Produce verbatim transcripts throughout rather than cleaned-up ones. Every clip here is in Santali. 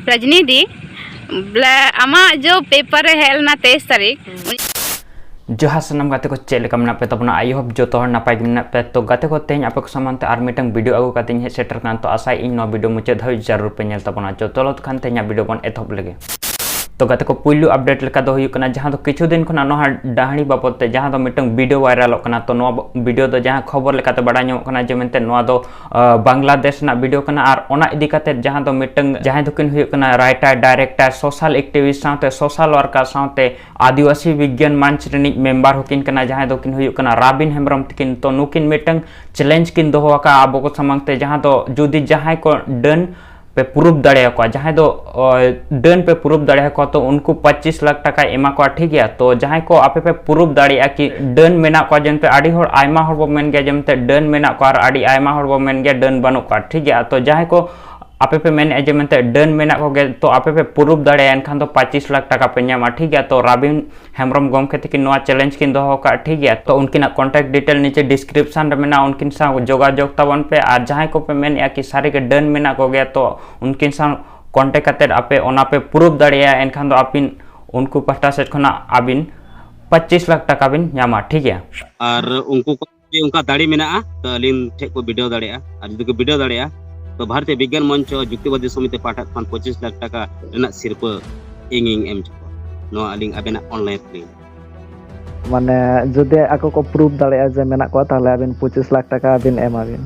ᱨᱟᱡᱽᱱᱤ ᱫᱤ, ᱵᱚᱞᱮ ᱟᱢᱟᱜ ᱡᱚ ᱯᱮᱯᱟᱨ ᱨᱮ ᱦᱮᱡ ᱞᱮᱱᱟ ᱛᱮᱭᱤᱥ ᱛᱟᱹᱨᱤᱠᱷ᱾ ᱡᱚᱦᱟᱨ ᱥᱟᱱᱟᱢ ᱜᱟᱛᱮ ᱠᱚ, ᱪᱮᱫ ᱞᱮᱠᱟ ᱢᱮᱱᱟᱜ ᱯᱮ ᱛᱟᱵᱚᱱᱟ? I hope ᱡᱚᱛᱚ ᱦᱚᱲ ᱱᱟᱯᱟᱭ ᱜᱮ ᱢᱮᱱᱟᱜ ᱯᱮ᱾ ᱛᱚ ᱜᱟᱛᱮ ᱠᱚ, ᱛᱮᱦᱮᱧ ᱟᱯᱮ ᱠᱚ ᱥᱟᱢᱟᱝ ᱛᱮ ᱟᱨ ᱢᱤᱫᱴᱟᱝ ᱵᱷᱤᱰᱤᱭᱳ ᱟᱹᱜᱩ ᱠᱟᱛᱮᱧ ᱦᱮᱡ ᱥᱮᱴᱮᱨ ᱠᱟᱱᱟ᱾ ᱛᱚ ᱟᱥᱟᱭᱮᱫ ᱟᱹᱧ ᱱᱚᱣᱟ ᱵᱷᱤᱰᱤᱭᱳ ᱢᱩᱪᱟᱹᱫ ᱫᱷᱟᱹᱵᱤᱡ ᱡᱟᱹᱨᱩᱲ ᱯᱮ ᱧᱮᱞ ᱛᱟᱵᱚᱱᱟ᱾ ᱛᱚ ᱪᱚᱞᱚ ᱠᱷᱟᱱ ᱛᱮᱦᱮᱧᱟᱜ ᱵᱷᱤᱰᱤᱭᱳ ᱵᱚᱱ ᱮᱛᱚᱦᱚᱵ ᱞᱮᱜᱮ᱾ ᱛᱚ ᱜᱟᱛᱮ ᱠᱚ, ᱯᱩᱭᱞᱩ ᱟᱯᱰᱮᱴ ᱞᱮᱠᱟ ᱫᱚ ᱦᱩᱭᱩᱜ ᱠᱟᱱᱟ, ᱡᱟᱦᱟᱸ ᱫᱚ ᱠᱤᱪᱷᱩ ᱫᱤᱱ ᱠᱷᱚᱱᱟᱜ ᱱᱚᱣᱟ ᱰᱟᱦᱲᱤ ᱵᱟᱵᱚᱫ ᱛᱮ ᱡᱟᱦᱟᱸ ᱫᱚ ᱢᱤᱫᱴᱟᱝ ᱵᱷᱤᱰᱤᱭᱳ ᱵᱷᱟᱭᱨᱟᱞᱚᱜ ᱠᱟᱱᱟ᱾ ᱛᱚ ᱱᱚᱣᱟ ᱵᱷᱤᱰᱤᱭᱳ ᱫᱚ ᱡᱟᱦᱟᱸ ᱠᱷᱚᱵᱚᱨ ᱞᱮᱠᱟᱛᱮ ᱵᱟᱲᱟᱭ ᱧᱟᱢᱚᱜ ᱠᱟᱱᱟ ᱡᱮ ᱢᱮᱱᱛᱮ ᱱᱚᱣᱟ ᱫᱚ ᱟᱸ, ᱵᱟᱝᱞᱟᱫᱮᱥ ᱨᱮᱱᱟᱜ ᱵᱷᱤᱰᱤᱭᱳ ᱠᱟᱱᱟ᱾ ᱟᱨ ᱚᱱᱟ ᱤᱫᱤ ᱠᱟᱛᱮ ᱡᱟᱦᱟᱸ ᱫᱚ ᱢᱤᱫᱴᱟᱝ, ᱡᱟᱦᱟᱸᱭ ᱫᱚᱠᱤᱱ ᱦᱩᱭᱩᱜ ᱠᱟᱱᱟ ᱨᱟᱭᱴᱟᱨ, ᱰᱟᱭᱨᱮᱠᱴᱟᱨ, ᱥᱳᱥᱟᱞ ᱮᱠᱴᱤᱵᱷᱤᱥᱴ ᱥᱟᱶᱛᱮ ᱥᱳᱥᱟᱞ ᱣᱟᱨᱠᱟᱨ ᱥᱟᱶᱛᱮ ᱟᱹᱫᱤᱵᱟᱹᱥᱤ ᱵᱤᱜᱽᱜᱟᱱ ᱢᱚᱧᱪ ᱨᱤᱱᱤᱡ ᱢᱮᱢᱵᱟᱨ ᱦᱚᱸᱠᱤᱱ ᱠᱟᱱᱟ, ᱡᱟᱦᱟᱸᱭ ᱫᱚᱠᱤᱱ ᱦᱩᱭᱩᱜ ᱠᱟᱱᱟ ᱨᱟᱵᱤᱱ ᱦᱮᱢᱵᱨᱚᱢ ᱛᱤᱠᱤᱱ᱾ ᱛᱚ ᱱᱩᱠᱤᱱ ᱢᱤᱫᱴᱟᱝ ᱪᱮᱞᱮᱧᱡᱽ ᱠᱤᱱ ᱫᱚᱦᱚ ᱟᱠᱟᱫᱼᱟ ᱟᱵᱚ ᱠᱚ ᱥᱟᱢᱟᱝ ᱛᱮ, ᱡᱟᱦᱟᱸ ᱫᱚ ᱡᱩᱫᱤ ᱡᱟᱦᱟᱸᱭ ᱠᱚ ᱰᱟᱹᱱ ᱯᱮ ᱯᱨᱩᱯᱷ ᱫᱟᱲᱮᱭᱟᱠᱚᱣᱟ, ᱡᱟᱦᱟᱸᱭ ᱫᱚ, ᱚ, ᱰᱟᱹᱱ ᱯᱮ ᱯᱨᱩᱯᱷ ᱫᱟᱲᱮᱭᱟᱠᱚᱣᱟ, ᱛᱚ ᱩᱱᱠᱩ ᱯᱚᱸᱪᱤᱥ ᱞᱟᱠᱷ ᱴᱟᱠᱟᱭ ᱮᱢᱟ ᱠᱚᱣᱟ, ᱴᱷᱤᱠ ᱜᱮᱭᱟ᱾ ᱛᱚ ᱡᱟᱦᱟᱸᱭ ᱠᱚ ᱟᱯᱮ ᱯᱮ ᱯᱨᱩᱯᱷ ᱫᱟᱲᱮᱭᱟᱜᱼᱟ ᱠᱤ ᱰᱟᱹᱱ ᱢᱮᱱᱟᱜ ᱠᱚᱣᱟ, ᱡᱮᱢᱛᱮ ᱟᱹᱰᱤ ᱦᱚᱲ, ᱟᱭᱢᱟ ᱦᱚᱲ ᱵᱚ ᱢᱮᱱ ᱜᱮᱭᱟ ᱡᱮᱢᱛᱮ ᱰᱟᱹᱱ ᱢᱮᱱᱟᱜ ᱠᱚᱣᱟ, ᱟᱨ ᱟᱹᱰᱤ ᱟᱭᱢᱟ ᱦᱚᱲ ᱵᱚ ᱢᱮᱱ ᱜᱮᱭᱟ ᱰᱟᱹᱱ ᱵᱟᱹᱱᱩᱜ ᱠᱚᱣᱟ, ᱴᱷᱤᱠ ᱜᱮᱭᱟ᱾ ᱛᱚ ᱡᱟᱦᱟᱸᱭ ᱠᱚ ᱟᱯᱮ ᱯᱮ ᱢᱮᱱᱮᱫᱼᱟ ᱡᱮ ᱢᱮᱱᱛᱮ ᱰᱟᱹᱱ ᱢᱮᱱᱟᱜ ᱠᱚᱜᱮ, ᱛᱚ ᱟᱯᱮ ᱯᱮ ᱯᱨᱩᱯᱷ ᱫᱟᱲᱮᱭᱟᱜᱼᱟ, ᱮᱱᱠᱷᱟᱱ ᱫᱚ ᱯᱚᱸᱪᱤᱥ ᱞᱟᱠᱷ ᱴᱟᱠᱟ ᱯᱮ ᱧᱟᱢᱟ, ᱴᱷᱤᱠ ᱜᱮᱭᱟ᱾ ᱛᱚ ᱨᱟᱵᱤᱱ ᱦᱮᱢᱵᱨᱚᱢ ᱜᱚᱢᱠᱮ ᱛᱟᱹᱠᱤᱱ ᱱᱚᱣᱟ ᱪᱮᱞᱮᱧᱡᱽ ᱠᱤᱱ ᱫᱚᱦᱚ ᱟᱠᱟᱫᱼᱟ, ᱴᱷᱤᱠ ᱜᱮᱭᱟ᱾ ᱛᱚ ᱩᱱᱠᱤᱱᱟᱜ ᱠᱚᱱᱴᱟᱠᱴ ᱰᱤᱴᱮᱞ ᱱᱤᱪᱮ ᱰᱤᱥᱠᱨᱤᱯᱥᱚᱱ ᱨᱮ ᱢᱮᱱᱟᱜᱼᱟ, ᱩᱱᱠᱤᱱ ᱥᱟᱶ ᱡᱳᱜᱟᱡᱳᱜᱽ ᱛᱟᱵᱚᱱ ᱯᱮ᱾ ᱟᱨ ᱡᱟᱦᱟᱸᱭ ᱠᱚᱯᱮ ᱢᱮᱱᱮᱫᱼᱟ ᱠᱤ ᱥᱟᱹᱨᱤᱜᱮ ᱰᱟᱹᱱ ᱢᱮᱱᱟᱜ ᱠᱚᱜᱮᱭᱟ, ᱛᱚ ᱩᱱᱠᱤᱱ ᱥᱟᱶ ᱠᱚᱱᱴᱮᱠᱴ ᱠᱟᱛᱮᱫ ᱟᱯᱮ ᱚᱱᱟ ᱯᱮ ᱯᱨᱩᱯᱷ ᱫᱟᱲᱮᱭᱟᱜᱼᱟ, ᱮᱱᱠᱷᱟᱱ ᱫᱚ ᱟᱹᱵᱤᱱ ᱩᱱᱠᱩ ᱯᱟᱦᱴᱟ ᱥᱮᱫ ᱠᱷᱚᱱᱟᱜ ᱟᱹᱵᱤᱱ ᱯᱚᱸᱪᱤᱥ ᱞᱟᱠᱷ ᱴᱟᱠᱟ ᱵᱤᱱ ᱧᱟᱢᱟ, ᱴᱷᱤᱠ ᱜᱮᱭᱟ᱾ ᱟᱨ ᱩᱱᱠᱩ ᱠᱚ ᱡᱩᱫᱤ ᱚᱱᱠᱟ ᱫᱟᱲᱮ ᱢᱮᱱᱟᱜᱼᱟ, ᱛᱚ ᱟᱹᱞᱤᱧ ᱴᱷᱮᱱ ᱠᱚ ᱵᱤᱰᱟᱹᱣ ᱫᱟᱲᱮᱭᱟᱜᱼᱟ, ᱟᱨ ᱡᱩᱫᱤ ᱠᱚ ᱵᱤᱰᱟᱹᱣ ᱫᱟᱲᱮᱭᱟᱜᱼᱟ, ᱛᱚ ᱵᱷᱟᱨᱚᱛᱤᱭᱚ ᱵᱤᱜᱽᱜᱟᱱ ᱢᱚᱧᱪᱚ ᱡᱩᱠᱛᱤᱵᱟᱫᱤ ᱥᱚᱢᱤᱛᱤ ᱯᱟᱦᱴᱟ ᱠᱷᱚᱱ ᱯᱚᱸᱪᱤᱥ ᱞᱟᱠᱷ ᱴᱟᱠᱟ ᱨᱮᱱᱟᱜ ᱥᱤᱨᱯᱟᱹ ᱤᱧᱤᱧ ᱮᱢ ᱦᱚᱪᱚ ᱠᱚᱣᱟ᱾ ᱱᱚᱣᱟ ᱟᱹᱞᱤᱧ ᱟᱵᱮᱱᱟᱜ ᱚᱱᱞᱟᱭᱤᱱ ᱨᱮᱞᱤᱧ ᱢᱟᱱᱮ, ᱡᱩᱫᱤ ᱟᱠᱚ ᱠᱚ ᱯᱨᱩᱯᱷ ᱫᱟᱲᱮᱭᱟᱜᱼᱟ ᱡᱮ ᱢᱮᱱᱟᱜ ᱠᱚᱣᱟ, ᱛᱟᱦᱚᱞᱮ ᱟᱹᱵᱤᱱ ᱯᱚᱸᱪᱤᱥ ᱞᱟᱠᱷ ᱴᱟᱠᱟ ᱵᱤᱱ ᱮᱢᱟ ᱵᱤᱱ᱾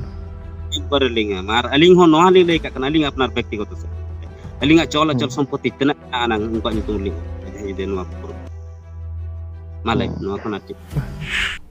ᱮᱠᱵᱟᱨᱮ ᱞᱤᱧ ᱮᱢᱟ᱾ ᱟᱨ ᱟᱹᱞᱤᱧ ᱦᱚᱸ ᱱᱚᱣᱟ ᱞᱤᱧ ᱞᱟᱹᱭ ᱠᱟᱜ ᱠᱟᱱᱟ, ᱟᱹᱞᱤᱧ ᱟᱯᱱᱟᱨ ᱵᱮᱠᱛᱤᱜᱚᱛᱚ ᱥᱮᱫ, ᱟᱹᱞᱤᱧᱟᱜ ᱪᱚᱞ ᱟᱪᱚᱞ ᱦᱩᱸ᱾ ᱥᱚᱢᱯᱚᱛᱛᱤ ᱛᱤᱱᱟᱹᱜ ᱢᱮᱱᱟᱜᱼᱟ, ᱱᱟᱝ ᱩᱱᱠᱩᱣᱟᱜ ᱧᱩᱛᱩᱢ ᱞᱤᱧ ᱮᱢᱟ, ᱡᱩᱫᱤ ᱱᱚᱣᱟ ᱠᱚ ᱯᱨᱩᱯᱷ᱾ ᱢᱟ ᱞᱟᱹᱭ, ᱦᱩᱸ᱾ ᱱᱚᱣᱟ ᱠᱷᱚᱱ ᱟᱨ ᱪᱮᱫ?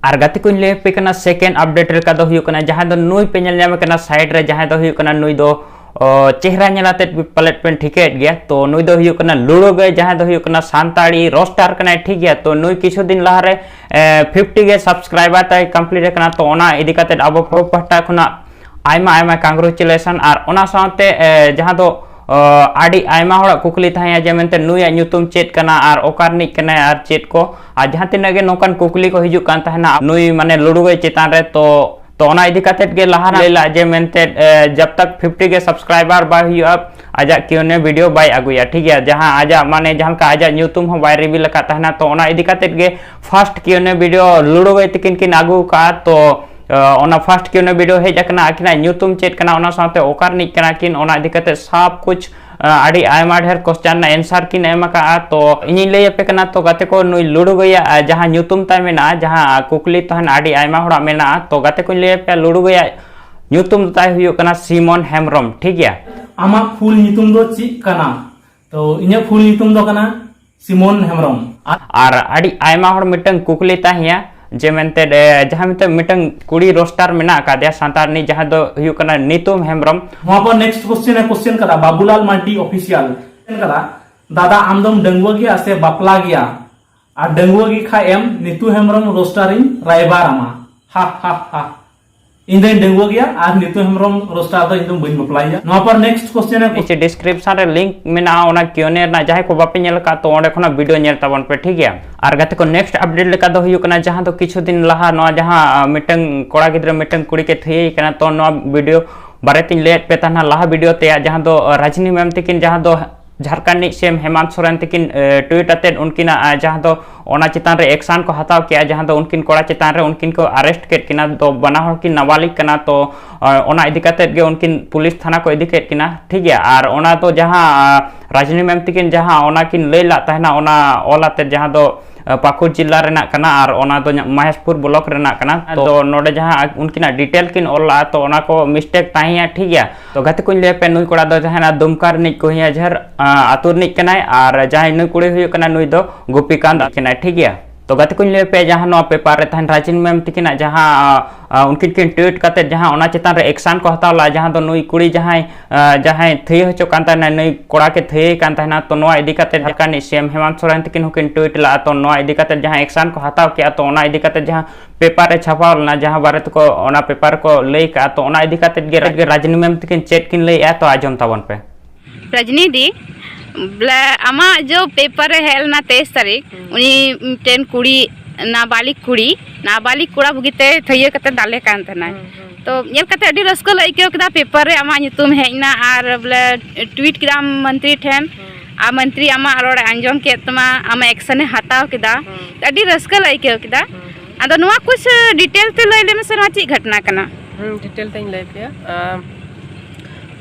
ᱟᱨ ᱜᱟᱛᱮ ᱠᱚᱧ ᱞᱟᱹᱭ ᱟᱯᱮ ᱠᱟᱱᱟ, ᱥᱮᱠᱮᱱᱰ ᱟᱯᱰᱮᱴ ᱞᱮᱠᱟ ᱫᱚ ᱦᱩᱭᱩᱜ ᱠᱟᱱᱟ, ᱡᱟᱦᱟᱸᱭ ᱫᱚ ᱱᱩᱭ ᱯᱮ ᱧᱮᱞ ᱧᱟᱢᱮ ᱠᱟᱱᱟ ᱥᱟᱭᱤᱰ ᱨᱮ, ᱡᱟᱦᱟᱸᱭ ᱫᱚ ᱦᱩᱭᱩᱜ ᱠᱟᱱᱟ ᱱᱩᱭ ᱫᱚ ᱚ, ᱪᱮᱦᱨᱟ ᱧᱮᱞ ᱟᱛᱮᱫ ᱯᱟᱞᱮᱫ ᱯᱮ ᱴᱷᱤᱠᱟᱹᱭᱮᱫ ᱜᱮᱭᱟ᱾ ᱛᱚ ᱱᱩᱭ ᱫᱚ ᱦᱩᱭᱩᱜ ᱠᱟᱱᱟ ᱞᱩᱲᱩ ᱜᱟᱹᱭ, ᱡᱟᱦᱟᱸᱭ ᱫᱚ ᱦᱩᱭᱩᱜ ᱠᱟᱱᱟ ᱥᱟᱱᱛᱟᱲᱤ ᱨᱳᱥᱴᱟᱨ ᱠᱟᱱᱟᱭ, ᱴᱷᱤᱠ ᱜᱮᱭᱟ᱾ ᱛᱚ ᱱᱩᱭ ᱠᱤᱪᱷᱩ ᱫᱤᱱ ᱞᱟᱦᱟᱨᱮ, ᱮ, ᱯᱷᱤᱯᱴᱤ ᱜᱮ ᱥᱟᱵᱥᱠᱨᱟᱭᱵᱟᱨ ᱛᱟᱭ ᱠᱚᱢᱯᱞᱤᱴ ᱟᱠᱟᱱᱟ᱾ ᱛᱚ ᱚᱱᱟ ᱤᱫᱤ ᱠᱟᱛᱮᱫ ᱟᱵᱚ ᱠᱚ ᱯᱟᱦᱴᱟ ᱠᱷᱚᱱᱟᱜ ᱟᱭᱢᱟ ᱟᱭᱢᱟ ᱠᱚᱝᱜᱨᱮᱪᱩᱞᱮᱥᱚᱱ᱾ ᱟᱨ ᱚᱱᱟ ᱥᱟᱶᱛᱮ, ᱮ, ᱡᱟᱦᱟᱸ ᱫᱚ, ᱚ, ᱟᱹᱰᱤ ᱟᱭᱢᱟ ᱦᱚᱲᱟᱜ ᱠᱩᱠᱞᱤ ᱛᱟᱦᱮᱸᱭᱟ ᱡᱮ ᱢᱮᱱᱛᱮ ᱱᱩᱭᱟᱜ ᱧᱩᱛᱩᱢ ᱪᱮᱫ ᱠᱟᱱᱟ ᱟᱨ ᱚᱠᱟ ᱨᱤᱱᱤᱡ ᱠᱟᱱᱟᱭ ᱟᱨ ᱪᱮᱫ ᱠᱚ, ᱟᱨ ᱡᱟᱦᱟᱸ ᱛᱤᱱᱟᱹᱜ ᱜᱮ ᱱᱚᱝᱠᱟᱱ ᱠᱩᱠᱞᱤ ᱠᱚ ᱦᱤᱡᱩᱜ ᱠᱟᱱ ᱛᱟᱦᱮᱱᱟ ᱱᱩᱭ ᱢᱟᱱᱮ ᱞᱩᱲᱩ ᱜᱟᱹᱭ ᱪᱮᱛᱟᱱ ᱨᱮ, ᱛᱚ ᱛᱚ ᱚᱱᱟ ᱤᱫᱤ ᱠᱟᱛᱮᱫ ᱜᱮ ᱞᱟᱦᱟ ᱞᱟᱹᱭ ᱞᱟᱜ ᱡᱮ ᱢᱮᱱᱛᱮ, ᱮ, ᱡᱟᱵ ᱛᱟᱠ ᱯᱷᱤᱯᱴᱤ ᱜᱮ ᱥᱟᱵᱥᱠᱨᱟᱭᱵᱟᱨ ᱵᱟᱭ ᱦᱩᱭᱩᱜᱼᱟ, ᱟᱡᱟᱜ ᱠᱤᱭᱩᱱᱮ ᱵᱷᱤᱰᱤᱭᱳ ᱵᱟᱭ ᱟᱹᱜᱩᱭᱟ, ᱴᱷᱤᱠ ᱜᱮᱭᱟ, ᱡᱟᱦᱟᱸ ᱟᱡᱟᱜ ᱢᱟᱱᱮ ᱡᱟᱦᱟᱸ ᱞᱮᱠᱟ ᱟᱡᱟᱜ ᱧᱩᱛᱩᱢ ᱦᱚᱸ ᱵᱟᱭ ᱨᱤᱵᱤᱞ ᱟᱠᱟᱫ ᱛᱟᱦᱮᱱᱟ᱾ ᱛᱚ ᱚᱱᱟ ᱤᱫᱤ ᱠᱟᱛᱮᱫ ᱜᱮ ᱯᱷᱟᱥᱴ ᱠᱤᱭᱩᱱᱮ ᱵᱷᱤᱰᱤᱭᱳ ᱞᱩᱲᱩ ᱜᱟᱹᱭ ᱛᱤᱠᱤᱱ ᱠᱤᱱ ᱟᱹᱜᱩ ᱟᱠᱟᱫᱼᱟ᱾ ᱛᱚ ᱚᱱᱟ ᱯᱷᱟᱥᱴ ᱠᱤᱭᱩᱱᱮ ᱵᱷᱤᱰᱤᱭᱳ ᱦᱮᱡ ᱟᱠᱟᱱᱟ, ᱟᱹᱠᱤᱱᱟᱜ ᱧᱩᱛᱩᱢ ᱪᱮᱫ ᱠᱟᱱᱟ, ᱚᱱᱟ ᱥᱟᱶᱛᱮ ᱚᱠᱟ ᱨᱤᱱᱤᱡ ᱠᱟᱱᱟ ᱠᱤᱱ, ᱚᱱᱟ ᱤᱫᱤ ᱠᱟᱛᱮᱫ ᱥᱟᱵ ᱠᱩᱪ ᱟᱹᱰᱤ ᱟᱭᱢᱟ ᱰᱷᱮᱨ ᱠᱚᱥᱪᱟᱱ ᱨᱮᱱᱟᱜ ᱮᱱᱥᱟᱨ ᱠᱤᱱ ᱮᱢ ᱟᱠᱟᱫᱼᱟ᱾ ᱛᱚ ᱤᱧᱤᱧ ᱞᱟᱹᱭ ᱟᱯᱮ ᱠᱟᱱᱟ, ᱛᱚ ᱜᱟᱛᱮ ᱠᱚ, ᱱᱩᱭ ᱞᱩᱲᱩ ᱜᱟᱹᱭᱟᱜ ᱡᱟᱦᱟᱸ ᱧᱩᱛᱩᱢ ᱛᱟᱭ ᱢᱮᱱᱟᱜᱼᱟ, ᱡᱟᱦᱟᱸ ᱠᱩᱠᱞᱤ ᱛᱟᱦᱮᱱ ᱟᱹᱰᱤ ᱟᱭᱢᱟ ᱦᱚᱲᱟᱜ ᱢᱮᱱᱟᱜᱼᱟ, ᱛᱚ ᱜᱟᱛᱮ ᱠᱚᱧ ᱞᱟᱹᱭ ᱟᱯᱮᱭᱟ, ᱞᱩᱲᱩ ᱜᱟᱹᱭᱟᱜ ᱧᱩᱛᱩᱢ ᱛᱟᱭ ᱦᱩᱭᱩᱜ ᱠᱟᱱᱟ ᱥᱤᱢᱚᱱ ᱦᱮᱢᱵᱨᱚᱢ, ᱴᱷᱤᱠ ᱜᱮᱭᱟ᱾ ᱟᱢᱟᱜ ᱯᱷᱩᱞ ᱧᱩᱛᱩᱢ ᱫᱚ ᱪᱮᱫ ᱠᱟᱱᱟ? ᱛᱚ ᱤᱧᱟᱹᱜ ᱯᱷᱩᱞ ᱧᱩᱛᱩᱢ ᱫᱚ ᱠᱟᱱᱟ ᱥᱤᱢᱚᱱ ᱦᱮᱢᱵᱨᱚᱢ᱾ ᱟᱨ ᱟᱹᱰᱤ ᱟᱭᱢᱟ ᱦᱚᱲ ᱢᱤᱫᱴᱟᱝ ᱠᱩᱠᱞᱤ ᱛᱟᱦᱮᱸᱭᱟ ᱡᱮ ᱢᱮᱱᱛᱮ ᱮ, ᱡᱟᱦᱟᱸ ᱢᱤᱫᱴᱟᱝ ᱢᱤᱫᱴᱟᱝ ᱠᱩᱲᱤ ᱨᱳᱥᱴᱟᱨ ᱢᱮᱱᱟᱜ ᱟᱠᱟᱫᱮᱭᱟ ᱥᱟᱱᱛᱟᱲ ᱨᱤᱱᱤᱡ, ᱡᱟᱦᱟᱸ ᱫᱚ ᱦᱩᱭᱩᱜ ᱠᱟᱱᱟ ᱱᱤᱛᱩᱢ ᱦᱮᱢᱵᱨᱚᱢ᱾ ᱱᱚᱣᱟ ᱯᱚᱨ ᱱᱮᱠᱥᱴ ᱠᱚᱥᱪᱮᱱ ᱮ ᱠᱚᱥᱪᱮᱱ ᱠᱟᱫᱟ ᱵᱟᱵᱩᱞᱟᱞ ᱢᱟᱨᱰᱤ ᱚᱯᱷᱤᱥᱤᱭᱟᱞ, ᱠᱚᱥᱪᱮᱱ ᱠᱟᱫᱟ, ᱫᱟᱫᱟ ᱟᱢ ᱫᱚᱢ ᱰᱟᱺᱜᱩᱣᱟᱹ ᱜᱮᱭᱟ ᱥᱮ ᱵᱟᱯᱞᱟ ᱜᱮᱭᱟ? ᱟᱨ ᱰᱟᱺᱜᱩᱣᱟᱹ ᱜᱮ ᱠᱷᱟᱡ ᱮᱢ ᱱᱤᱛᱩ ᱦᱮᱢᱵᱨᱚᱢ ᱨᱳᱥᱴᱟᱨ ᱤᱧ ᱨᱟᱭᱵᱟᱨ ᱟᱢᱟ᱾ ᱦᱟ ᱦᱟ ᱦᱟ᱾ ᱤᱧ ᱫᱚᱧ ᱰᱟᱺᱜᱩᱣᱟᱹ ᱜᱮᱭᱟ ᱟᱨ ᱱᱤᱛᱩ ᱦᱮᱢᱵᱨᱚᱢ ᱨᱳᱥᱴᱟᱨ ᱫᱚ ᱤᱧ ᱫᱚ ᱵᱟᱹᱧ ᱵᱟᱯᱞᱟᱭᱮᱭᱟ᱾ ᱱᱚᱣᱟ ᱯᱚᱨ ᱱᱮᱠᱥᱴ ᱠᱚᱥᱪᱮᱱ ᱮ ᱱᱤᱪᱮ ᱰᱤᱥᱠᱨᱤᱯᱥᱚᱱ ᱨᱮ ᱞᱤᱝᱠ ᱢᱮᱱᱟᱜᱼᱟ ᱚᱱᱟ ᱠᱤᱭᱩᱱᱮ ᱨᱮᱱᱟᱜ, ᱡᱟᱦᱟᱸᱭ ᱠᱚ ᱵᱟᱯᱮ ᱧᱮᱞ ᱟᱠᱟᱫ ᱛᱚ ᱚᱸᱰᱮ ᱠᱷᱚᱱᱟᱜ ᱵᱷᱤᱰᱤᱭᱳ ᱧᱮᱞ ᱛᱟᱵᱚᱱ ᱯᱮ, ᱴᱷᱤᱠ ᱜᱮᱭᱟ᱾ ᱟᱨ ᱜᱟᱛᱮ ᱠᱚ, ᱱᱮᱠᱥᱴ ᱟᱯᱰᱮᱴ ᱞᱮᱠᱟ ᱫᱚ ᱦᱩᱭᱩᱜ ᱠᱟᱱᱟ ᱡᱟᱦᱟᱸ ᱫᱚ ᱠᱤᱪᱷᱩ ᱫᱤᱱ ᱞᱟᱦᱟ ᱱᱚᱣᱟ ᱡᱟᱦᱟᱸ ᱟ, ᱢᱤᱫᱴᱟᱝ ᱠᱚᱲᱟ ᱜᱤᱫᱽᱨᱟᱹ ᱢᱤᱫᱴᱟᱝ ᱠᱩᱲᱤ ᱠᱮ ᱛᱷᱤᱭᱟᱹᱭ ᱠᱟᱱᱟ, ᱛᱚ ᱱᱚᱣᱟ ᱵᱷᱤᱰᱤᱭᱳ ᱵᱟᱨᱮ ᱛᱤᱧ ᱞᱟᱹᱭᱟᱫ ᱯᱮ ᱛᱟᱦᱮᱱᱟ ᱞᱟᱦᱟ ᱵᱷᱤᱰᱤᱭᱳ ᱛᱮᱭᱟᱜ, ᱡᱟᱦᱟᱸ ᱫᱚ ᱟ, ᱨᱟᱡᱽᱱᱤ ᱢᱮᱢ ᱛᱤᱠᱤᱱ ᱡᱟᱦᱟᱸ ᱫᱚ ᱡᱷᱟᱲᱠᱷᱚᱸᱰ ᱨᱤᱱᱤᱡ ᱥᱤ ᱮᱢ ᱦᱮᱢᱟᱱᱛ ᱥᱚᱨᱮᱱ ᱛᱤᱠᱤᱱ ᱮ, ᱴᱩᱭᱤᱴ ᱟᱛᱮᱫ ᱩᱱᱠᱤᱱᱟᱜ ᱟ, ᱡᱟᱦᱟᱸ ᱫᱚ ᱚᱱᱟ ᱪᱮᱛᱟᱱ ᱨᱮ ᱮᱠᱥᱟᱱ ᱠᱚ ᱦᱟᱛᱟᱣ ᱠᱮᱜᱼᱟ, ᱡᱟᱦᱟᱸ ᱫᱚ ᱩᱱᱠᱤᱱ ᱠᱚᱲᱟ ᱪᱮᱛᱟᱱ ᱨᱮ ᱩᱱᱠᱤᱱ ᱠᱚ ᱟᱨᱮᱥᱴ ᱠᱮᱫ ᱠᱤᱱᱟ, ᱫᱚ ᱵᱟᱱᱟ ᱦᱚᱲ ᱠᱤᱱ ᱱᱟᱵᱟᱞᱤᱜ ᱠᱟᱱᱟ, ᱛᱚ ᱟ, ᱚᱱᱟ ᱤᱫᱤ ᱠᱟᱛᱮᱫ ᱜᱮ ᱩᱱᱠᱤᱱ ᱯᱩᱞᱤᱥ ᱛᱷᱟᱱᱟ ᱠᱚ ᱤᱫᱤ ᱠᱮᱫ ᱠᱤᱱᱟ, ᱴᱷᱤᱠ ᱜᱮᱭᱟ᱾ ᱟᱨ ᱚᱱᱟ ᱫᱚ ᱡᱟᱦᱟᱸ ᱟ, ᱨᱟᱡᱽᱱᱤ ᱢᱮᱢ ᱛᱤᱠᱤᱱ ᱡᱟᱦᱟᱸ ᱚᱱᱟ ᱠᱤᱱ ᱞᱟᱹᱭ ᱞᱟᱜ ᱛᱟᱦᱮᱱᱟ ᱚᱱᱟ ᱚᱞ ᱟᱛᱮᱫ, ᱡᱟᱦᱟᱸ ᱫᱚ ᱟ, ᱯᱟᱹᱠᱩᱲ ᱡᱤᱞᱟ ᱨᱮᱱᱟᱜ ᱠᱟᱱᱟ ᱟᱨ ᱚᱱᱟ ᱫᱚ ᱧᱟ- ᱢᱚᱦᱮᱥᱯᱩᱨ ᱵᱞᱚᱠ ᱨᱮᱱᱟᱜ ᱠᱟᱱᱟ᱾ ᱛᱚ ᱱᱚᱰᱮ ᱡᱟᱦᱟᱸ ᱩᱱᱠᱤᱱᱟᱜ ᱰᱤᱴᱮᱞ ᱠᱤᱱ ᱚᱞ ᱞᱟᱜᱼᱟ ᱛᱚ ᱚᱱᱟ ᱠᱚ ᱢᱤᱥᱴᱮᱠ ᱛᱟᱦᱮᱸᱭᱟ, ᱴᱷᱤᱠ ᱜᱮᱭᱟ᱾ ᱛᱚ ᱜᱟᱛᱮ ᱠᱚᱧ ᱞᱟᱹᱭ ᱟᱯᱮ, ᱱᱩᱭ ᱠᱚᱲᱟ ᱫᱚ ᱡᱟᱦᱟᱸᱭ ᱫᱩᱢᱠᱟ ᱨᱤᱱᱤᱡ ᱠᱚᱦᱤᱭᱟ ᱡᱷᱟᱨ ᱟ, ᱟᱹᱛᱩ ᱨᱤᱱᱤᱡ ᱠᱟᱱᱟᱭ ᱟᱨ ᱡᱟᱦᱟᱸᱭ ᱱᱩᱭ ᱠᱩᱲᱤ ᱦᱩᱭᱩᱜ ᱠᱟᱱᱟ ᱱᱩᱭ ᱫᱚ ᱜᱳᱯᱤᱠᱟᱱᱛ ᱠᱟᱱᱟᱭ, ᱴᱷᱤᱠ ᱜᱮᱭᱟ᱾ ᱛᱚ ᱜᱟᱛᱮ ᱠᱚᱧ ᱞᱟᱹᱭ ᱟᱯᱮ, ᱡᱟᱦᱟᱸ ᱱᱚᱣᱟ ᱯᱮᱯᱟᱨ ᱨᱮ ᱛᱟᱦᱮᱱ ᱨᱟᱡᱤᱱ ᱢᱮᱢ ᱛᱤᱠᱤᱱᱟᱜ ᱡᱟᱦᱟᱸ ᱟ, ᱟ, ᱩᱱᱠᱤᱱ ᱠᱤᱱ ᱴᱩᱭᱤᱴ ᱠᱟᱛᱮᱫ ᱡᱟᱦᱟᱸ ᱚᱱᱟ ᱪᱮᱛᱟᱱ ᱨᱮ ᱮᱠᱥᱟᱱ ᱠᱚ ᱦᱟᱛᱟᱣ ᱞᱟᱜᱼᱟ, ᱡᱟᱦᱟᱸ ᱫᱚ ᱱᱩᱭ ᱠᱩᱲᱤ ᱡᱟᱦᱟᱸᱭ ᱟ, ᱡᱟᱦᱟᱸᱭ ᱛᱷᱟᱹᱭᱟᱹ ᱦᱚᱪᱚ ᱠᱟᱱ ᱛᱟᱦᱮᱱᱟ, ᱱᱩᱭ ᱠᱚᱲᱟ ᱠᱮ ᱛᱷᱟᱹᱭᱟᱹᱭ ᱠᱟᱱ ᱛᱟᱦᱮᱱᱟ᱾ ᱛᱚ ᱱᱚᱣᱟ ᱤᱫᱤ ᱠᱟᱛᱮᱫ ᱡᱷᱟᱲᱠᱷᱚᱸᱰ ᱨᱤᱱᱤᱡ ᱥᱤ ᱮᱢ ᱦᱮᱢᱟᱱᱛ ᱥᱚᱨᱮᱱ ᱛᱤᱠᱤᱱ ᱦᱚᱸᱠᱤᱱ ᱴᱩᱭᱤᱴ ᱞᱟᱜᱼᱟ᱾ ᱛᱚ ᱱᱚᱣᱟ ᱤᱫᱤ ᱠᱟᱛᱮᱫ ᱡᱟᱦᱟᱸ ᱮᱠᱥᱟᱱ ᱠᱚ ᱦᱟᱛᱟᱣ ᱠᱮᱜᱼᱟ, ᱛᱚ ᱚᱱᱟ ᱤᱫᱤ ᱠᱟᱛᱮᱫ ᱡᱟᱦᱟᱸ ᱯᱮᱯᱟᱨ ᱨᱮ ᱪᱷᱟᱯᱟᱣ ᱞᱮᱱᱟ, ᱡᱟᱦᱟᱸ ᱵᱟᱨᱮ ᱛᱮᱠᱚ ᱚᱱᱟ ᱯᱮᱯᱟᱨ ᱠᱚ ᱞᱟᱹᱭ ᱠᱟᱜᱼᱟ, ᱛᱚ ᱚᱱᱟ ᱤᱫᱤ ᱠᱟᱛᱮᱫ ᱜᱮ ᱨᱟᱡᱽᱱᱤ ᱢᱮᱢ ᱛᱤᱠᱤᱱ ᱪᱮᱫ ᱠᱤᱱ ᱞᱟᱹᱭᱮᱜᱼᱟ, ᱛᱚ ᱟᱸᱡᱚᱢ ᱛᱟᱵᱚᱱ ᱯᱮ᱾ ᱨᱟᱡᱽᱱᱤ ᱫᱤ, ᱵᱚᱞᱮ ᱟᱢᱟᱜ ᱡᱚ ᱯᱮᱯᱟᱨ ᱨᱮ ᱦᱮᱡ ᱞᱮᱱᱟ ᱛᱮᱭᱤᱥ ᱛᱟᱹᱨᱤᱠᱷ, ᱩᱱᱤ ᱢᱤᱫᱴᱮᱱ ᱠᱩᱲᱤ, ᱱᱟᱵᱟᱞᱤᱠ ᱠᱩᱲᱤ, ᱱᱟᱵᱟᱞᱤᱠ ᱠᱚᱲᱟ ᱵᱩᱜᱤᱛᱮ ᱛᱷᱟᱹᱭᱟᱹ ᱠᱟᱛᱮ ᱫᱟᱞᱮ ᱠᱟᱱ ᱛᱟᱦᱮᱱᱟᱭ᱾ ᱛᱚ ᱧᱮᱞ ᱠᱟᱛᱮ ᱟᱹᱰᱤ ᱨᱟᱹᱥᱠᱟᱹ ᱞᱮ ᱟᱹᱭᱠᱟᱹᱣ ᱠᱮᱫᱟ, ᱯᱮᱯᱟᱨ ᱨᱮ ᱟᱢᱟᱜ ᱧᱩᱛᱩᱢ ᱦᱮᱡ ᱮᱱᱟ ᱟᱨ ᱵᱚᱞᱮ ᱴᱩᱭᱤᱴ ᱠᱮᱫᱟᱢ ᱢᱚᱱᱛᱨᱤ ᱴᱷᱮᱱ, ᱟᱨ ᱢᱚᱱᱛᱨᱤ ᱟᱢᱟᱜ ᱨᱚᱲᱮ ᱟᱸᱡᱚᱢ ᱠᱮᱫ ᱛᱟᱢᱟ, ᱟᱢᱟᱜ ᱮᱠᱥᱮᱱ ᱮ ᱦᱟᱛᱟᱣ ᱠᱮᱫᱟ᱾ ᱟᱹᱰᱤ ᱨᱟᱹᱥᱠᱟᱹ ᱞᱮ ᱟᱹᱭᱠᱟᱹᱣ ᱠᱮᱫᱟ᱾ ᱟᱫᱚ ᱱᱚᱣᱟ ᱠᱩᱪ ᱰᱤᱴᱮᱞ ᱛᱮ ᱞᱟᱹᱭ ᱞᱮᱢᱮ ᱥᱮ, ᱱᱚᱣᱟ ᱪᱮᱫ ᱜᱷᱚᱴᱱᱟ ᱠᱟᱱᱟ? ᱦᱩᱸ, ᱰᱤᱴᱮᱞ ᱛᱮᱧ ᱞᱟᱹᱭ ᱯᱮᱭᱟ᱾ ᱟᱢ,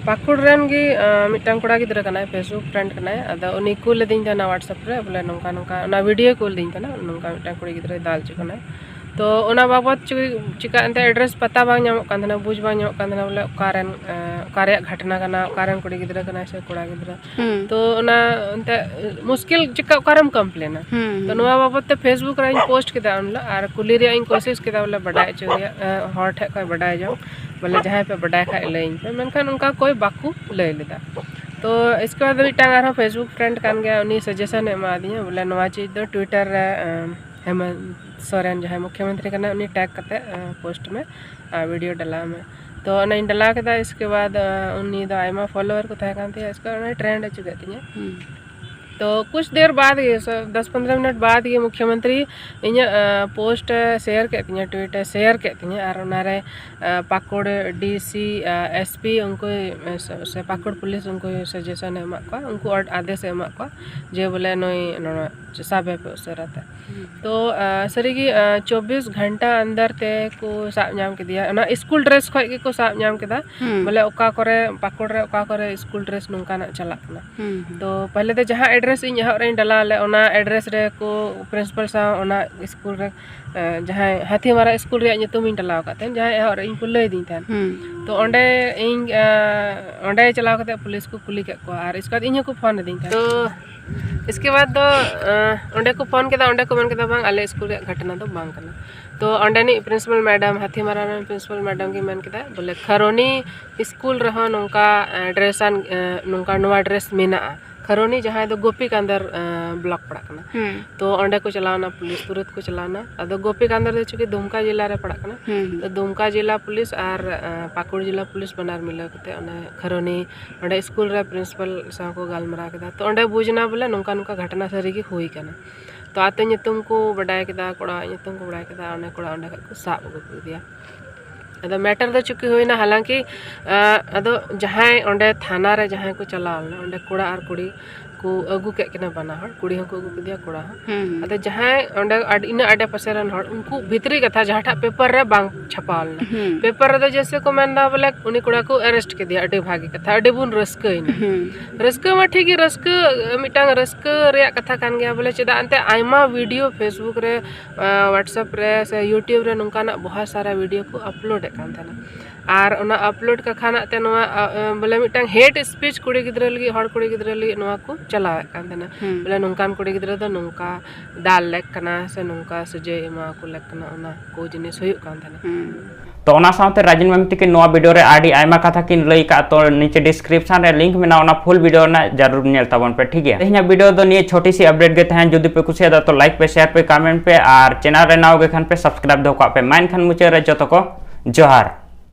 ᱯᱟᱹᱠᱩᱲ ᱨᱮᱱ ᱜᱮ, ᱟᱸ, ᱢᱤᱫᱴᱟᱝ ᱠᱚᱲᱟ ᱜᱤᱫᱽᱨᱟᱹ ᱠᱟᱱᱟᱭ, Facebook friend ᱠᱟᱱᱟᱭ᱾ ᱟᱫᱚ ᱩᱱᱤ ᱠᱩᱞ ᱞᱤᱫᱤᱧ ᱛᱟᱦᱮᱱᱟ WhatsApp ᱨᱮ, ᱵᱚᱞᱮ ᱱᱚᱝᱠᱟ ᱱᱚᱝᱠᱟ ᱚᱱᱟ ᱵᱷᱤᱰᱤᱭᱳ ᱠᱩᱞ ᱞᱤᱫᱤᱧ ᱛᱟᱦᱮᱱᱟ, ᱱᱚᱝᱠᱟ ᱢᱤᱫᱴᱟᱝ ᱠᱩᱲᱤ ᱜᱤᱫᱽᱨᱟᱹᱭ ᱫᱟᱞ ᱦᱚᱪᱚ ᱠᱟᱱᱟᱭ᱾ ᱛᱚ ᱚᱱᱟ ᱵᱟᱵᱚᱛ ᱪᱤ-, ᱪᱤᱠᱟ ᱮᱱᱛᱮ ᱮᱰᱨᱮᱥ ᱯᱟᱛᱟ ᱵᱟᱝ ᱧᱟᱢᱚᱜ ᱠᱟᱱ ᱛᱟᱦᱮᱱᱟ, ᱵᱩᱡᱽ ᱵᱟᱝ ᱧᱟᱢᱚᱜ ᱠᱟᱱ ᱛᱟᱦᱮᱱᱟ ᱵᱚᱞᱮ ᱚᱠᱟᱨᱮᱱ, ᱟᱸ, ᱚᱠᱟ ᱨᱮᱭᱟᱜ ᱜᱷᱚᱴᱱᱟ ᱠᱟᱱᱟ, ᱚᱠᱟᱨᱮᱱ ᱠᱩᱲᱤ ᱜᱤᱫᱽᱨᱟᱹ ᱠᱟᱱᱟᱭ ᱥᱮ ᱠᱚᱲᱟ ᱜᱤᱫᱽᱨᱟᱹ᱾ ᱦᱩᱸ᱾ ᱛᱚ ᱚᱱᱟ ᱮᱱᱛᱮ ᱢᱩᱥᱠᱤᱞ ᱪᱤᱠᱟ ᱚᱠᱟᱨᱮᱢ ᱠᱚᱢᱯᱞᱮᱱᱟ? ᱦᱩᱸ, ᱛᱚ ᱦᱩᱸ᱾ ᱱᱚᱣᱟ ᱵᱟᱵᱚᱛ ᱛᱮ Facebook ᱨᱮᱧ ᱯᱳᱥᱴ ᱠᱮᱫᱟ ᱩᱱ ᱦᱤᱞᱳᱜ, ᱟᱨ ᱠᱩᱞᱤ ᱨᱮᱭᱟᱜ ᱤᱧ ᱠᱳᱥᱤᱥ ᱠᱮᱫᱟ ᱵᱚᱞᱮ ᱵᱟᱰᱟᱭ ᱦᱚᱪᱚ ᱨᱮᱭᱟᱜ, ᱟᱸ, ᱦᱚᱲ ᱴᱷᱮᱱ ᱠᱷᱚᱱ ᱵᱟᱰᱟᱭ ᱡᱚᱝ, ᱵᱚᱞᱮ ᱡᱟᱦᱟᱸᱭ ᱯᱮ ᱵᱟᱰᱟᱭ ᱠᱷᱟᱡ ᱞᱟᱹᱭᱟᱹᱧ ᱯᱮ, ᱢᱮᱱᱠᱷᱟᱱ ᱚᱱᱠᱟ ᱚᱠᱚᱭ ᱵᱟᱠᱚ ᱞᱟᱹᱭ ᱞᱮᱫᱟ᱾ ᱛᱚ ᱤᱥᱠᱮ ᱵᱟᱫ ᱢᱤᱫᱴᱟᱝ ᱟᱨᱦᱚᱸ Facebook friend ᱠᱟᱱ ᱜᱮᱭᱟ, ᱩᱱᱤ ᱥᱟᱡᱮᱥᱚᱱ ᱮ ᱮᱢᱟᱫᱤᱧᱟ ᱵᱚᱞᱮ ᱱᱚᱣᱟ ᱪᱤᱡᱽ ᱫᱚ Twitter ᱨᱮ, ᱟᱸ, ᱦᱮᱢᱚᱱᱛ ᱥᱚᱨᱮᱱ ᱡᱟᱦᱟᱸᱭ ᱢᱩᱠᱷᱭᱚᱢᱚᱱᱛᱨᱤ ᱠᱟᱱᱟᱭ, ᱩᱱᱤ ᱴᱮᱜᱽ ᱠᱟᱛᱮ, ᱟᱸ, ᱯᱳᱥᱴ ᱢᱮ, ᱟᱨ ᱵᱷᱤᱰᱤᱭᱳ ᱰᱟᱞᱟᱣ ᱢᱮ᱾ ᱛᱚ ᱚᱱᱟᱧ ᱰᱟᱞᱟᱣ ᱠᱮᱫᱟ, ᱤᱥᱠᱮ ᱵᱟᱫ, ᱟᱸ, ᱩᱱᱤ ᱫᱚ ᱟᱭᱢᱟ ᱯᱷᱚᱞᱳᱣᱟᱨ ᱠᱚ ᱛᱟᱦᱮᱸ ᱠᱟᱱ ᱛᱟᱭᱟ, ᱤᱥᱠᱮ ᱵᱟᱫ ᱚᱱᱟᱭ ᱴᱨᱮᱱᱰ ᱦᱚᱪᱚ ᱠᱮᱫ ᱛᱤᱧᱟᱹ᱾ ᱦᱩᱸ᱾ ᱛᱚ ᱠᱩᱪ ᱫᱮᱨ ᱵᱟᱫ ᱜᱮ, ᱥᱚ-, ᱫᱚᱥ ᱯᱚᱱᱫᱽᱨᱚ ᱢᱤᱱᱤᱴ ᱵᱟᱫ ᱜᱮ ᱢᱩᱠᱷᱭᱚᱢᱚᱱᱛᱨᱤ ᱤᱧᱟᱹᱜ, ᱟᱸ, ᱯᱳᱥᱴ ᱮ ᱥᱮᱭᱟᱨ ᱠᱮᱫ ᱛᱤᱧᱟᱹ, ᱴᱩᱭᱤᱴ ᱮ ᱥᱮᱭᱟᱨ ᱠᱮᱫ ᱛᱤᱧᱟᱹ, ᱟᱨ ᱚᱱᱟᱨᱮ, ᱟᱸ, ᱯᱟᱹᱠᱩᱲ ᱰᱤ ᱥᱤ, ᱟᱸ, ᱮᱥ ᱯᱤ ᱩᱱᱠᱩ, ᱟᱸ, ᱥᱮ, ᱥᱮ ᱯᱟᱹᱠᱩᱲ ᱯᱩᱞᱤᱥ ᱩᱱᱠᱩ ᱥᱟᱡᱮᱥᱚᱱ ᱮ ᱮᱢᱟᱜ ᱠᱚᱣᱟ, ᱩᱱᱠᱩ ᱚᱰ-, ᱟᱫᱮᱥ ᱮ ᱮᱢᱟᱜ ᱠᱚᱣᱟ ᱡᱮ ᱵᱚᱞᱮ ᱱᱩᱭ ᱱᱚᱣᱟ ᱥᱟᱵᱮ ᱯᱮ ᱩᱥᱟᱹᱨᱟ ᱛᱮ᱾ ᱦᱩᱸ᱾ ᱛᱚ, ᱟᱸ, ᱥᱟᱹᱨᱤᱜᱮ, ᱟᱸ, ᱪᱚᱵᱵᱤᱥ ᱜᱷᱚᱱᱴᱟ ᱟᱱᱫᱟᱨ ᱛᱮ ᱠᱚ ᱥᱟᱵ ᱧᱟᱢ ᱠᱮᱫᱮᱭᱟ᱾ ᱚᱱᱟ ᱥᱠᱩᱞ ᱰᱨᱮᱥ ᱠᱷᱚᱡ ᱜᱮᱠᱚ ᱥᱟᱵ ᱧᱟᱢ ᱠᱮᱫᱟ᱾ ᱦᱩᱸ᱾ ᱵᱚᱞᱮ ᱚᱠᱟ ᱠᱚᱨᱮ ᱯᱟᱹᱠᱩᱲ ᱨᱮ ᱚᱠᱟ ᱠᱚᱨᱮ ᱥᱠᱩᱞ ᱰᱨᱮᱥ ᱱᱚᱝᱠᱟᱱᱟᱜ ᱪᱟᱞᱟᱜ ᱠᱟᱱᱟ᱾ ᱦᱩᱸ, ᱦᱩᱸ᱾ ᱛᱚ ᱯᱟᱦᱞᱮ ᱫᱚ ᱡᱟᱦᱟᱸ ᱮᱰᱨᱮᱥ ᱤᱧ ᱮᱦᱚᱵ ᱨᱮᱧ ᱰᱟᱞᱟᱣ ᱞᱮᱫ, ᱚᱱᱟ ᱮᱰᱨᱮᱥ ᱨᱮ ᱠᱚ ᱯᱨᱤᱱᱥᱤᱯᱟᱞ ᱥᱟᱶ ᱚᱱᱟ ᱥᱠᱩᱞ ᱨᱮ, ᱮ, ᱡᱟᱦᱟᱸᱭ ᱦᱟᱛᱤᱢᱟᱨᱟ ᱥᱠᱩᱞ ᱨᱮᱭᱟᱜ ᱧᱩᱛᱩᱢ ᱤᱧ ᱰᱟᱞᱟᱣ ᱟᱠᱟᱫ ᱛᱟᱦᱮᱸᱱ, ᱡᱟᱦᱟᱸᱭ ᱮᱦᱚᱵ ᱨᱮ ᱤᱧ ᱠᱚ ᱞᱟᱹᱭ ᱟᱹᱫᱤᱧ ᱛᱟᱦᱮᱸᱱ᱾ ᱦᱩᱸ᱾ ᱛᱚ ᱚᱸᱰᱮ ᱤᱧ, ᱮ, ᱚᱸᱰᱮ ᱪᱟᱞᱟᱣ ᱠᱟᱛᱮ ᱯᱩᱞᱤᱥ ᱠᱚ ᱠᱩᱞᱤ ᱠᱮᱫ ᱠᱚᱣᱟ, ᱟᱨ ᱤᱥᱠᱮ ᱵᱟᱫ ᱤᱧ ᱦᱚᱸᱠᱚ ᱯᱷᱳᱱ ᱟᱹᱫᱤᱧ ᱛᱟᱦᱮᱸᱱ᱾ ᱛᱚ ᱤᱥᱠᱮ ᱵᱟᱫ ᱫᱚ, ᱮ, ᱚᱸᱰᱮ ᱠᱚ ᱯᱷᱳᱱ ᱠᱮᱫᱟ, ᱚᱸᱰᱮ ᱠᱚ ᱢᱮᱱ ᱠᱮᱫᱟ, "ᱵᱟᱝ, ᱟᱞᱮ ᱥᱠᱩᱞ ᱨᱮᱭᱟᱜ ᱜᱷᱚᱴᱱᱟ ᱫᱚ ᱵᱟᱝ ᱠᱟᱱᱟ᱾" ᱛᱚ ᱚᱸᱰᱮᱱᱤᱡ ᱯᱨᱤᱱᱥᱤᱯᱟᱞ ᱢᱮᱰᱟᱢ, ᱦᱟᱛᱤᱢᱟᱨᱟ ᱨᱮᱱ ᱯᱨᱤᱱᱥᱤᱯᱟᱞ ᱢᱮᱰᱟᱢ ᱜᱮ ᱢᱮᱱ ᱠᱮᱫᱟ, ᱵᱚᱞᱮ ᱠᱷᱟᱨᱚᱱᱤ ᱥᱠᱩᱞ ᱨᱮᱦᱚᱸ ᱱᱚᱝᱠᱟ, ᱮ, ᱰᱨᱮᱥ ᱟᱱ, ᱮ, ᱱᱚᱝᱠᱟ ᱱᱚᱣᱟ ᱰᱨᱮᱥ ᱢᱮᱱᱟᱜᱼᱟ᱾ ᱠᱷᱟᱨᱚᱱᱤ ᱡᱟᱦᱟᱸᱭ ᱫᱚ ᱜᱳᱯᱤᱠᱟᱱᱫᱚᱨ, ᱮ, ᱵᱞᱚᱠ ᱯᱟᱲᱟᱜ ᱠᱟᱱᱟ᱾ ᱦᱩᱸ᱾ ᱛᱚ ᱚᱸᱰᱮ ᱠᱚ ᱪᱟᱞᱟᱣᱱᱟ, ᱯᱩᱞᱤᱥ ᱛᱩᱨᱟᱹᱛ ᱠᱚ ᱪᱟᱞᱟᱣᱱᱟ᱾ ᱟᱫᱚ ᱜᱳᱯᱤᱠᱟᱱᱫᱚᱨ ᱫᱚ ᱪᱩᱸᱠᱤ ᱫᱩᱢᱠᱟ ᱡᱮᱞᱟ ᱨᱮ ᱯᱟᱲᱟᱜ ᱠᱟᱱᱟ᱾ ᱦᱩᱸ, ᱦᱩᱸ᱾ ᱛᱚ ᱫᱩᱢᱠᱟ ᱡᱮᱞᱟ ᱯᱩᱞᱤᱥ ᱟᱨ, ᱮ, ᱯᱟᱹᱠᱩᱲ ᱡᱮᱞᱟ ᱯᱩᱞᱤᱥ ᱵᱟᱱᱟᱨ ᱢᱤᱞᱟᱹᱣ ᱠᱟᱛᱮ ᱚᱱᱮ ᱠᱷᱟᱨᱚᱱᱤ ᱚᱸᱰᱮ ᱥᱠᱩᱞ ᱨᱮ ᱯᱨᱤᱱᱥᱤᱯᱟᱞ ᱥᱟᱶ ᱠᱚ ᱜᱟᱞᱢᱟᱨᱟᱣ ᱠᱮᱫᱟ᱾ ᱛᱚ ᱚᱸᱰᱮ ᱵᱩᱡᱽ ᱮᱱᱟ ᱵᱚᱞᱮ ᱱᱚᱝᱠᱟ ᱱᱚᱝᱠᱟ ᱜᱷᱚᱴᱱᱟ ᱥᱟᱹᱨᱤ ᱜᱮ ᱦᱩᱭ ᱠᱟᱱᱟ᱾ ᱛᱚ ᱟᱛᱳ ᱧᱩᱛᱩᱢ ᱠᱚ ᱵᱟᱰᱟᱭ ᱠᱮᱫᱟ, ᱠᱚᱲᱟᱣᱟᱜ ᱧᱩᱛᱩᱢ ᱠᱚ ᱵᱟᱰᱟᱭ ᱠᱮᱫᱟ, ᱚᱱᱮ ᱠᱚᱲᱟ ᱚᱸᱰᱮ ᱠᱷᱚᱡ ᱠᱚ ᱥᱟᱵ ᱟᱹᱜᱩ ᱠᱮᱫᱮᱭᱟ᱾ ᱟᱫᱚ ᱢᱮᱴᱟᱨ ᱫᱚ ᱪᱩᱠᱤ ᱦᱩᱭᱱᱟ, ᱦᱟᱞᱟᱝᱠᱤ ᱟᱫᱚ ᱡᱟᱦᱟᱸᱭ ᱚᱸᱰᱮ ᱛᱷᱟᱱᱟ ᱨᱮ ᱡᱟᱦᱟᱸᱭ ᱠᱚ ᱪᱟᱞᱟᱣ ᱞᱮᱱᱟ, ᱚᱸᱰᱮ ᱠᱚᱲᱟ ᱟᱨ ᱠᱩᱲᱤ ᱠᱚ ᱟᱹᱜᱩ ᱠᱮᱫ ᱠᱤᱱᱟ ᱵᱟᱱᱟ ᱦᱚᱲ, ᱠᱩᱲᱤ ᱦᱚᱸᱠᱚ ᱟᱹᱜᱩ ᱠᱮᱫᱮᱭᱟ, ᱠᱚᱲᱟ ᱦᱚᱸ᱾ ᱟᱫᱚ ᱡᱟᱦᱟᱸᱭ ᱚᱸᱰᱮ ᱤᱱᱟᱹ ᱟᱰᱮ ᱯᱟᱥᱮ ᱨᱮᱱ ᱦᱚᱲ, ᱩᱱᱠᱩ ᱵᱷᱤᱛᱨᱤ ᱠᱟᱛᱷᱟ ᱡᱟᱦᱟᱸᱴᱟᱜ ᱯᱮᱯᱟᱨ ᱨᱮ ᱵᱟᱝ ᱪᱷᱟᱯᱟᱣ ᱞᱮᱱᱟ, ᱯᱮᱯᱟᱨ ᱨᱮᱫᱚ ᱡᱮᱭᱥᱮ ᱠᱚ ᱢᱮᱱᱫᱟ ᱵᱚᱞᱮ ᱩᱱᱤ ᱠᱚᱲᱟ ᱠᱚ ᱟᱨᱮᱥᱴ ᱠᱮᱫᱮᱭᱟ, ᱟᱹᱰᱤ ᱵᱷᱟᱜᱤ ᱠᱟᱛᱷᱟ, ᱟᱹᱰᱤ ᱵᱚᱱ ᱨᱟᱹᱥᱠᱟᱹᱭᱮᱱᱟ᱾ ᱨᱟᱹᱥᱠᱟᱹ ᱢᱟ ᱴᱷᱤᱠ ᱜᱮ, ᱨᱟᱹᱥᱠᱟᱹ ᱢᱤᱫᱴᱟᱝ ᱨᱟᱹᱥᱠᱟᱹ ᱨᱮᱭᱟᱜ ᱠᱟᱛᱷᱟ ᱠᱟᱱ ᱜᱮᱭᱟ ᱵᱚᱞᱮ, ᱪᱮᱫᱟᱜ ᱮᱱᱛᱮ ᱟᱭᱢᱟ ᱵᱷᱤᱰᱤᱭᱳ ᱯᱷᱮᱥᱵᱩᱠ ᱨᱮ, WhatsApp ᱨᱮ ᱥᱮ YouTube ᱨᱮ ᱱᱚᱝᱠᱟᱱᱟᱜ ᱵᱚᱦᱟ ᱥᱟᱨᱟ ᱵᱷᱤᱰᱤᱭᱳ ᱠᱚ ᱟᱯᱞᱳᱰ ᱮᱫ ᱠᱟᱱ ᱛᱟᱦᱮᱱᱟ᱾ ᱟᱨ ᱚᱱᱟ ᱟᱯᱞᱳᱰ ᱠᱟᱠᱷᱟᱱᱟᱜ ᱛᱮ ᱱᱚᱣᱟ ᱵᱚᱞᱮ ᱢᱤᱫᱴᱟᱝ ᱦᱮᱴ ᱥᱯᱤᱪ ᱠᱩᱲᱤ ᱜᱤᱫᱽᱨᱟᱹ ᱞᱟᱹᱜᱤᱫ, ᱦᱚᱲ ᱠᱩᱲᱤ ᱜᱤᱫᱽᱨᱟᱹ ᱞᱟᱹᱜᱤᱫ ᱱᱚᱣᱟ ᱠᱚ ᱪᱟᱞᱟᱣᱮᱫ ᱠᱟᱱ ᱛᱟᱦᱮᱱᱟ᱾ ᱵᱚᱞᱮ ᱱᱚᱝᱠᱟᱱ ᱠᱩᱲᱤ ᱜᱤᱫᱽᱨᱟᱹ ᱫᱚ ᱱᱚᱝᱠᱟ ᱫᱟᱞ ᱞᱮᱠ ᱠᱟᱱᱟ ᱥᱮ ᱱᱚᱝᱠᱟ ᱥᱟᱹᱡᱟᱹᱭ ᱮᱢᱟ ᱠᱚ ᱞᱮᱠ ᱠᱟᱱᱟ, ᱚᱱᱟ ᱠᱚ ᱡᱤᱱᱤᱥ ᱦᱩᱭᱩᱜ ᱠᱟᱱ ᱛᱟᱦᱮᱱᱟ᱾ ᱛᱚ ᱚᱱᱟ ᱥᱟᱶᱛᱮ ᱨᱟᱡᱤᱱ ᱢᱮᱢ ᱛᱤᱠᱤᱱ ᱱᱚᱣᱟ ᱵᱷᱤᱰᱤᱭᱳ ᱨᱮ ᱟᱹᱰᱤ ᱟᱭᱢᱟ ᱠᱟᱛᱷᱟ ᱠᱤᱱ ᱞᱟᱹᱭ ᱠᱟᱜᱼᱟ, ᱛᱚ ᱱᱤᱪᱮ ᱰᱤᱥᱠᱨᱤᱯᱥᱚᱱ ᱨᱮ ᱞᱤᱝᱠ ᱢᱮᱱᱟᱜᱼᱟ, ᱚᱱᱟ ᱯᱷᱩᱞ ᱵᱷᱤᱰᱤᱭᱳ ᱨᱮᱱᱟᱜ ᱡᱟᱨᱩᱨ ᱧᱮᱞ ᱛᱟᱵᱚᱱ ᱯᱮ, ᱴᱷᱤᱠ ᱜᱮᱭᱟ? ᱛᱮᱦᱮᱧᱟᱜ ᱵᱷᱤᱰᱤᱭᱳ ᱫᱚ ᱱᱤᱭᱟᱹ ᱪᱷᱳᱴᱤ ᱥᱤ ᱟᱯᱰᱮᱴ ᱜᱮ ᱛᱟᱦᱮᱸᱱ᱾ ᱡᱩᱫᱤ ᱯᱮ ᱠᱩᱥᱤᱭᱟᱫᱟ ᱛᱚ ᱞᱟᱭᱤᱠ ᱯᱮ, ᱥᱮᱭᱟᱨ ᱯᱮ, ᱠᱚᱢᱮᱱᱴ ᱯᱮ ᱟᱨ ᱪᱮᱱᱮᱞ ᱨᱮ ᱱᱟᱣᱟ ᱜᱮ ᱠᱷᱟᱱ ᱯᱮ ᱥᱟᱵᱥᱠᱨᱟᱭᱤᱵ ᱫᱚᱦᱚ ᱠᱟᱜ ᱯᱮ᱾ ᱢᱟ ᱮᱱᱠᱷᱟᱱ ᱢᱩᱪᱟᱹᱫ ᱨᱮ ᱡᱚᱛᱚ ᱠᱚ ᱡᱚᱦᱟᱨ᱾